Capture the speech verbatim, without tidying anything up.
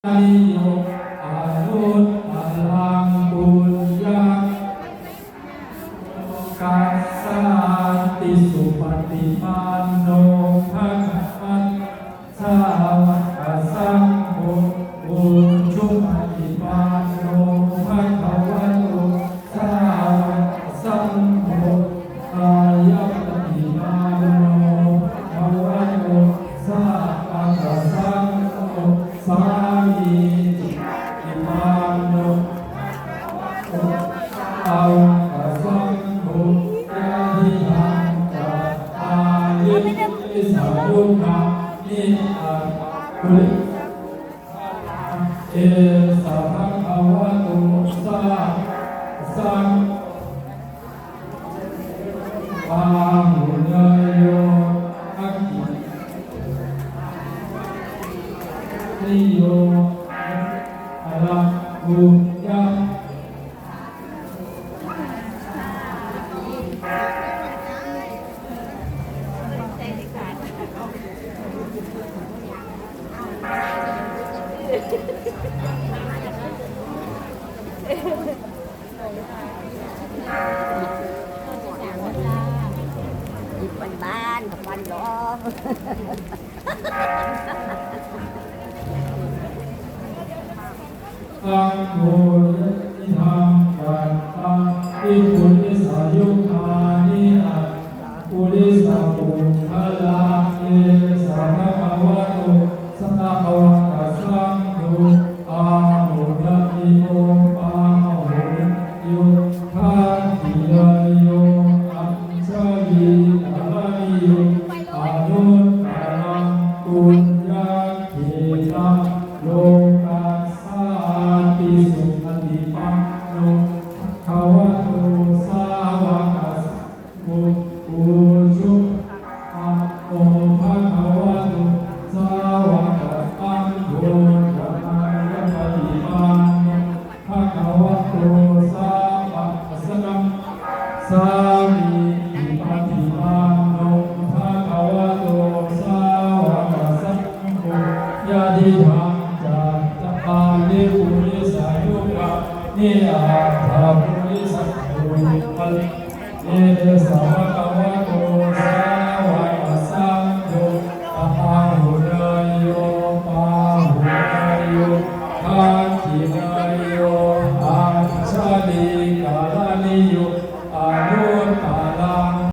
yo anuttaraṃ puññakkhettaṃ lokassāti. Supaṭipanno bhagavato sāvakasaṅgho, ujupaṭipanno bhagavato sāvakasaṅgho, ñāyapaṭipanno bhagavato sāvakasaṅgho, sāmīcipaṭipanno bhagavato sāvakasaṅgho, yadidaṃ cattāri purisayugāni aṭṭha purisapuggalā, esa bhagavato sāvakasaṅgho, āhuneyyo dakkhiṇeyyo anuttaraṃ puññakkhettaṃ. Ban ban ban lo. Saṅgho yadidaṃ cattāri purisayugāni aṭṭha purisapuggalā, esa bhagavato sāvakasaṅgho, āhuneyyo pāhuneyyo dakkhiṇeyyo añjalikaraṇīyo anuttaraṃ puññakkhettaṃ lokassāti. Supaṭipanno bhagavato sāvakasaṅgho, ujupaṭipanno bhagavato sāvakasaṅgho, ñāyapaṭipanno bhagavato sāvakasaṅgho, sāmīcipaṭipanno bhagavato sāvakasaṅgho, yadidaṃ cattāri purisayugāni aṭṭha purisapuggalā,